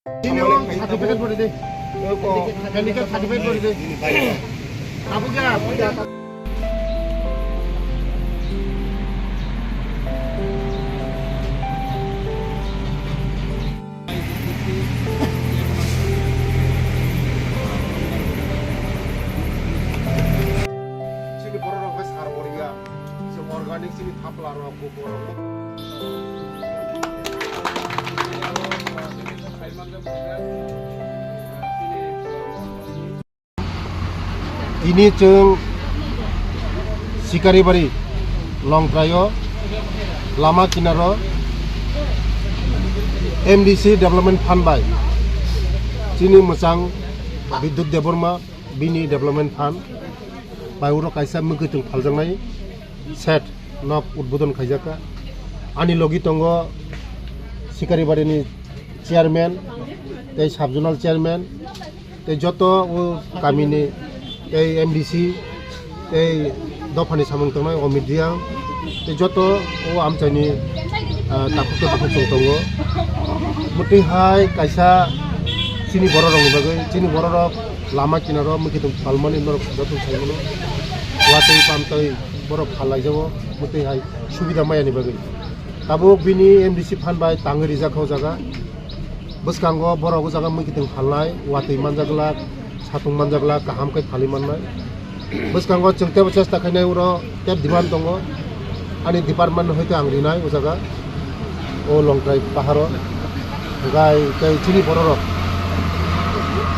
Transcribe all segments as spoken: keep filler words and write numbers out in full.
Ini certificate beri deh. Handicap certificate beri deh. Apa ya? Chini borok rok bai sar bo riya. Chini organic chini thapla rok, buko rok. Tini chwng Sikaribari Longtraio lama kinaro M D C Development Fund bai chini mwchang Bidyut Debbarma bini Development Fund bai uro kaisa mwkhwtwng phaljaknai shed nok udbodon khaijakha. Ani logi tongo Sikaribari ni chairman tei sub zonal chairman tei joto o kamini tei M D C tei dophani samung tongnai Omit Riang tei joto o amchaini, ah, takhuk tei bukhuk chwng tongo. Mwtwi hai kaisa chini borok rokni bagwi, chini borok rok lama kinaro mwkhwtwng phalmani norok joto saimano watwi pamtwi borok phalaijago mwtwi hai subida mayani bagwi. Tabuk bini M D C fund bai tangwi rijak o jaga. Bwskango borok o jaga mwkhwtwng phalnai, watwi manjak glak, satung manjak glak, kaham khe phalwi mannai. Bwskango chwng teibo chesta khainai, uro tei demand tongo. Ani department hoite ang rinai o jaga, o Longtrai paharo. Gai tei chini bororok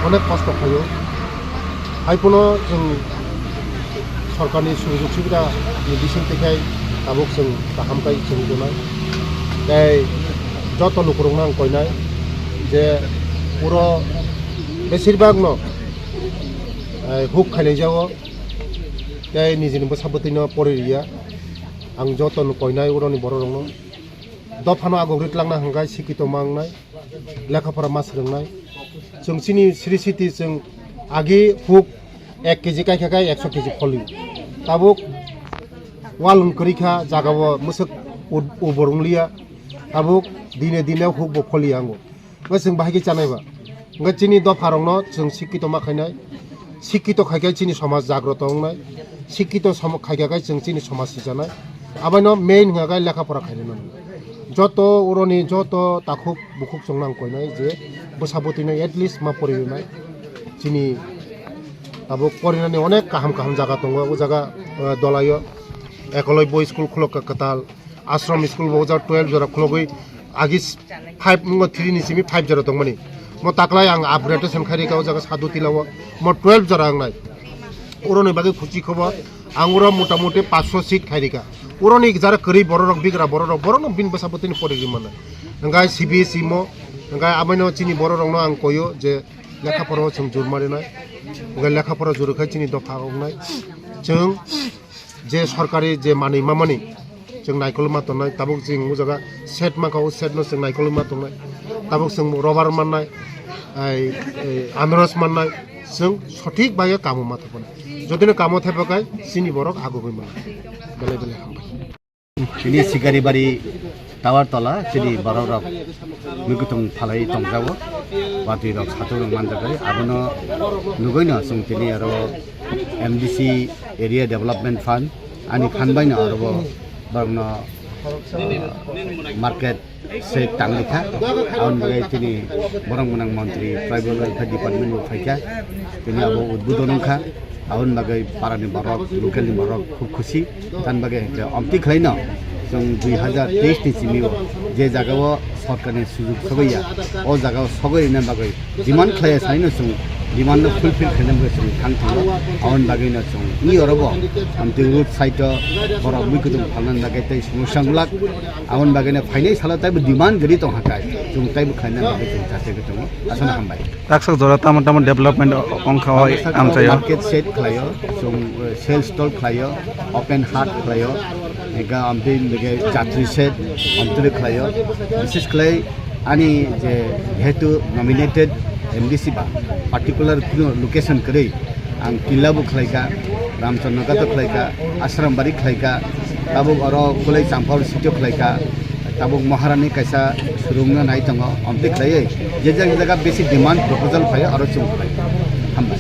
onek kosto khaio. Hai phano chwng sorkarni sujog subida ni bising twi khai tabuk chwng kaham khai chwng tongnai. Tei joto lukurokno ang koinai je uro besirbagno, eh, huk khailaijago tei nijini bwsa bwtwino pori riya. Ang jotono koinai uroni bororokno. Dophano agogri twlangna hwnkhe sikito ma wngnai, lekha pora ma swrwngnai. Chwng chini sri siti chwng agi huk ek kg kaikha khe ekso kg pholi. Tabuk walung kwrwi kha, jagao mwswk u-, ubor wngliya. Tabuk dine dine huk bo pholiya ango. Bo chwng bahai khe chanai ba. Hwnkhe chini dopha rokno chwng sikito ma khainai. Sikito khai khe chini somaj jagroto wngnai. Sikito som-, khai khe chwng chini somaj sijanai. Abaino main hwnkha khe lekha pora khainai mano. Joto uroni joto takhuk bukhuk chwngno ang koinai je bwsa bwtwino at least ma poriwi nai. Chini tabuk porinani onek kaham kaham jaga tongo. O jaga, eh, Dolaio Ekolobya school khulok kwtal. Ashram school bo o jaga twelve jora khulogwi agi five wngkha, three ni simi five jora tongmani. Mo taklai ang upgradation khai rikha o jaga Sadhu Tila o. Mo twelve jora wngnai. Uroni bagwi khusi khobor. Ang uro mota moti paanch sho seat khai rikha. Uroni jara kwrwi bororok, bigra bororok, borokno bini bwsa bwtwini pori ri mano. Hwnkhe C B S E mo, hwnkhe abaino chini bororokno ang koyo je lekha pora o chwng jur ma rinai. Hwnkhe lekha pora juru khai chini dopha wngnai. Chwng je sorkari je manwi mamani chwng naikolwi ma tongnai, tabuk chwng o jaga shed mankha, o shed no chwng naikolwi ma tongnai, tabuk chwng rubber mannai, ai, ai, anaros mannai, chwng sothik bai kamo ma thapani. Jodi no kamo thaipakhai chini borok agugwi mano. Belai belai hambai. Chini Sikaribari tower tola chini borok rok mwkhwtwng phalai tongjago, watwi rok satung rok manjagai, abono nugwino chwng tini aro M D C Area Development Fund ani fund baino aro bo borokno, uh, market shed tanglikha, aboni bagwi tini borok mwnang montri tribal welfare department bo phaikha, tini abo udbodon wngkha. Aboni bagwi parani borok, local ni borok khub khusi. Tani bagwi hwnkhe omtwi khlaino chwng dui hazar teis ni simi o je jaga o sorkar ni sujug sogwi ya, o jaga o sogwi rwna bagwi demand khlai ya, saino chwng demand no fulfill khlaina bagwi chwng thang thango. Aboni bagwi no chwng ni oro bo omtwi road side o borok mui kutung phalna bagwi tei somosya glak. Aboni bagwi no phainai salo taibo demand gari tong hakai, chwng taibo khlaina bagwi chwng chachegwi tongo. Aswkno hambai. Taksa jora tamo tamo development ongkha oi amchaio. Market shed khlaio, chwng, eh, sales stall khlaio, open haat khlaio, ega amtwi lege jatri shed amtwi khlaio. Bishes khlai ani je jehetu nominated M D C ba particular kuno location kwrwi ang Tila bo khlaikha, Ramchandra Ghat o khlaikha, Ashram Bari khlaikha, tabuk oro Khulai Champao city o khlaikha, Tabuk Maharani kaisa surungna nai tongo, omtwi khlaiwi je jaga jaga bisi demand proposal phaio aro chwng khlai. Hambai.